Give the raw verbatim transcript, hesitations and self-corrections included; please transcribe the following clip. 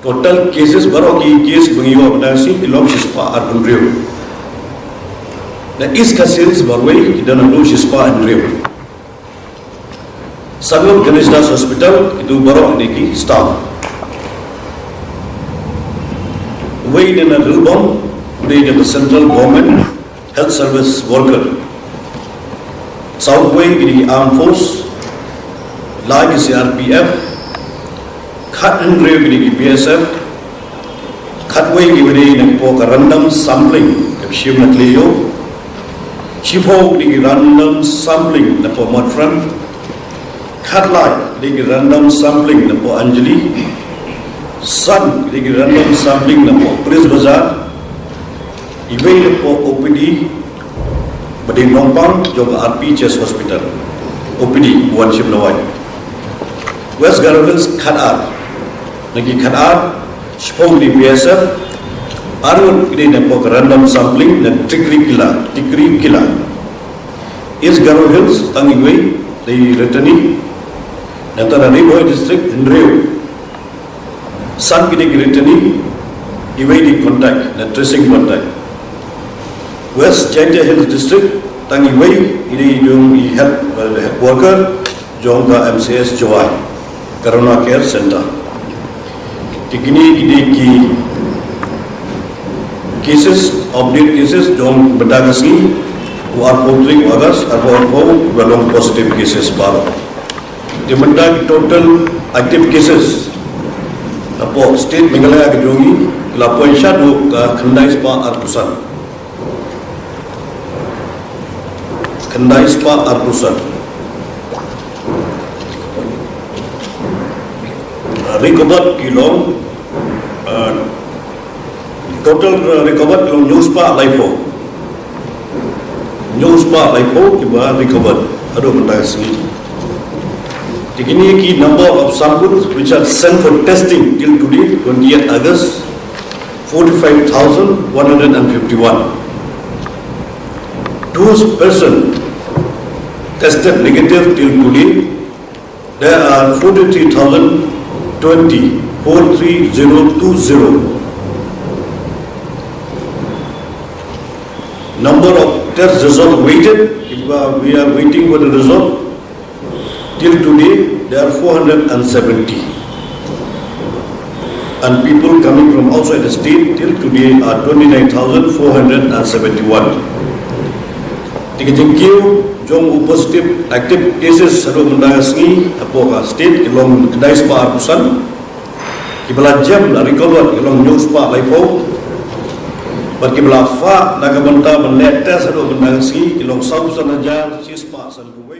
Total cases baroh ki case ba ngi ïoh mynta shi ki long shispah arphew hynriew. Na East Khasi Hills baroh ki don haduh shispah hynriew. Sanglut Ganesh Das Hospital, itu baroh dei ki staff. Wei dei na Rilbong, dei ka Central Government Health Service Worker. Saw wei dei ki Armed Force, lai ki C R P F, khat hynriew dei ki B S F, khatwei dei na ka random sampling ka shim na Klei Ïew, shiphew dei ki random sampling na Motphran, khatlai dei ki random sampling na Anjali, san dei ki random sampling na Police Bazar, iwei na O P D, ba dei nongpang jong ka R P Chest Hospital, O P D wan shim dawai. West Garo Hills khatar, na ki khatar, shiphew dei B S F, arngut dei na ka random sampling na Tikrikilla, Tikrikilla. East Garo Hills tang iwei, dei returnees, nangta na Ri Bhoi District hynriew, san dei ki returnees, iwei dei contact, na tracing contact. West Jaintia Hills District tang iwei, dei jong i health, uh, health worker jong ka M C S Jowai, Corona Care Center. Te kine ki dei ki cases, update cases jong mynta ka sngi, u arphew tarik August, arphew arphew, ba long positive cases baroh. Te mynta ki total active cases hapoh state Meghalaya ka jong ngi, ki la poi shaduh ka khyndai spah arphew san. Khyndai spah arphew san. Recovered ki long, uh, total, uh, recovered ki long hynñiew spah laiphew. Hynñiew spah laiphew kiba recovered haduh mynta ka sngi. Te kine ki number of samples which are sent for testing till today, twentieth August, forty-five thousand one hundred and fifty-one. Those person tested negative till today, there are forty-three thousand twenty, four three zero two zero. Number of test result waited, if, uh, we are waiting for the result. Till today, there are four hundred and seventy. And people coming from outside the state till today are twenty-nine thousand four hundred and seventy-one. Te ki jingkiew jong u positive active cases haduh mynta ka sngi hapoh ka state ki long khyndai spah arphew san. Kiba la jem, la recover ki long hynñiew spah laiphew. Bad kiba la phah na ka bynta ban leh test haduh mynta ka sngi ki long sawphew san hajar shispah sanphew.